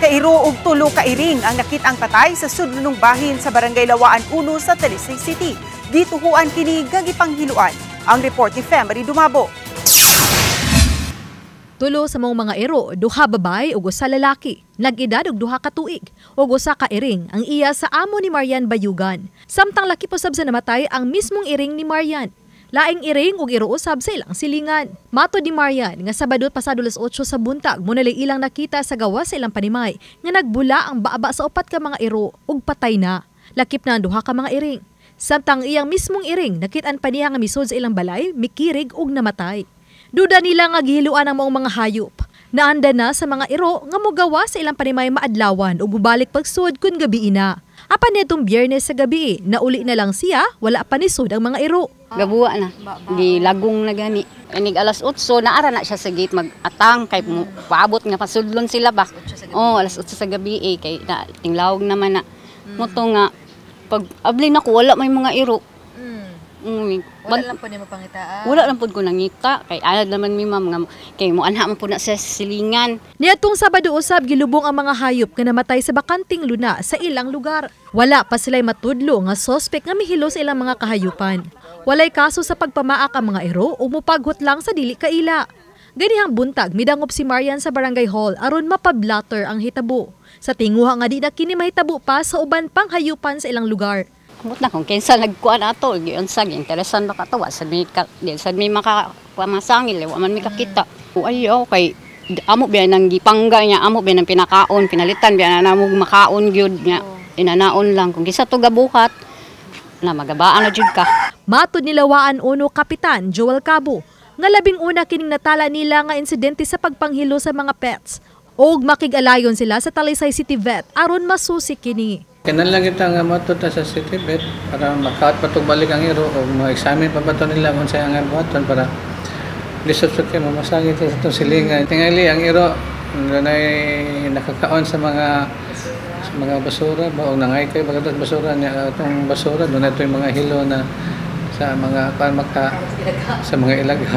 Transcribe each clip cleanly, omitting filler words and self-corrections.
Upat ka iro ug 3 ka iring ang nakit-ang patay sa sudlonong bahin sa Barangay Lawaan 1 sa Talisay City. Gituhuan kini nga gipanghiluan. Ang report ni Femery Dumabo. 3 sa maong mga iro, 2 babae ug 1 lalaki. Nag-edad og 2 ka tuig ug 1 ka iring ang iya sa amo ni Marian Bayugan. Samtang laki posab sa namatay ang mismong iring ni Marian. Laing iring ug iro usab sa ilang silingan. Matod ni Marian nga Sabado pasado alas 8 sa buntag mo nalay ilang nakita sa gawas sa ilang panimay nga nagbula ang baaba sa 4 ka mga iro ug patay na. Lakip na ang 2 ka mga iring. Samtang iyang mismong iring nakit-an pa niya nga misod sa ilang balay, mikirig ug namatay. Duda nila nga gihiluan ang maong mga hayop. Naanda na sa mga iro nga mogawa sa ilang panimay maadlawan ug mobalik pagsud kun gabi na. Apan nitong Biyernes sa gabi, nauli na lang siya, wala pa nisud ang mga iro. Gabuwa na, gilagong na gani. Inig alas 8, naara na siya sa gate mag-atang, kay paabot nga pasudlon sila ba. Oh, alas 8 sa gabi kay na, tinglawog naman na. Muto nga, pag abli na ko, wala may mga iro. Wala lang po ni mapangitaan. Wala lang po ko nangita. Kay alad naman mi ma'am, nga, kay mo anha man po na sa silingan. Niadtong Sabado usab gilubong ang mga hayop nga namatay sa bakanting luna sa ilang lugar. Wala pa sila'y matudlo nga sospek nga mihilo sa ilang mga kahayupan. Walay kaso sa pagpamaak ang mga iro o mupaghot lang sa dili kaila. Ganihang buntag, midangop si Marian sa Barangay Hall aron mapablatter ang hitabo. Sa tinguha nga di na kini mahitabo pa sa uban pang hayupan sa ilang lugar. Kumot na kung kinsa nagkuan ato, giunsa giinteresan ba kato, wa sad mi ka, di sad mi maka masangil, wa man mi kakita. O ayo kay amo biya nang gipangga niya, amo biya nang pinakaon, pinalitan biya na namo makaon gyud niya. Inanaon lang kung kinsa to gabuhat na magabaan na jud ka. Matod ni Lawaan 1 Kapitan Joel Cabo nga 11 kining natala nila nga insidente sa pagpanghilo sa mga pets. Og makig-alayon sila sa Talisay City Vet aron masusi kini. Kinahanglan kita nga moadto ta sa City Vet para makaat pa balik ang iro o ma-examine pa ba to nila kung sa ang buhaton para lisod sa kay mamasangit sa itong silingan. Tingali ang iro nanay nakakaon sa mga basura ba o nangay kay baga basura niya atong basura doon na yung mga hilo na sa mga kuan maka sa mga ilaga.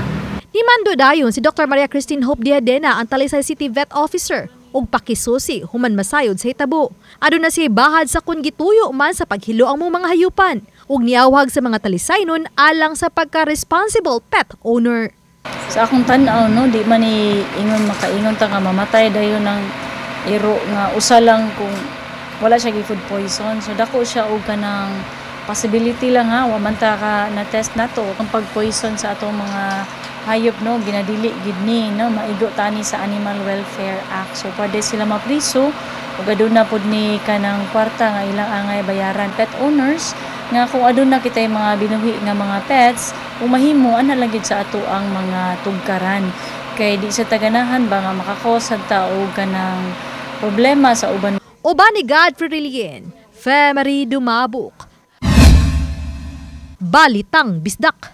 Nimando dayon si Dr. Maria Christine Hope Diadena ang Talisay City Vet Officer ug pakisusi human masayod sa hitabo. Aduna siya bahad sa kun gituyo man sa paghilo ang mga hayupan ug niawhag sa mga Talisaynon alang sa pagka-responsible pet owner. Sa akong tan-aw no, di man ni ingon makaingon ta nga mamatay dayon ng iro nga usa lang kung wala siya gi food poison. So dako siya og kanang possibility lang ha, wa man ta ka na test nato ang pag-poison sa atong mga hayop no, ginadili gid ni no, maigo tani sa Animal Welfare Act. So pwede sila mapriso ug aduna pud ni kanang kwarta nga ilang angay bayaran pet owners nga kung aduna kitay mga binuhi nga mga pets, kung mahimo ana lang gid sa ato ang mga tugkaran kay di sa taganahan ba nga makakosad ta og kanang problema sa uban. Uban ni Godfrey Relien, Femery Dumabok. Balitang Bisdak.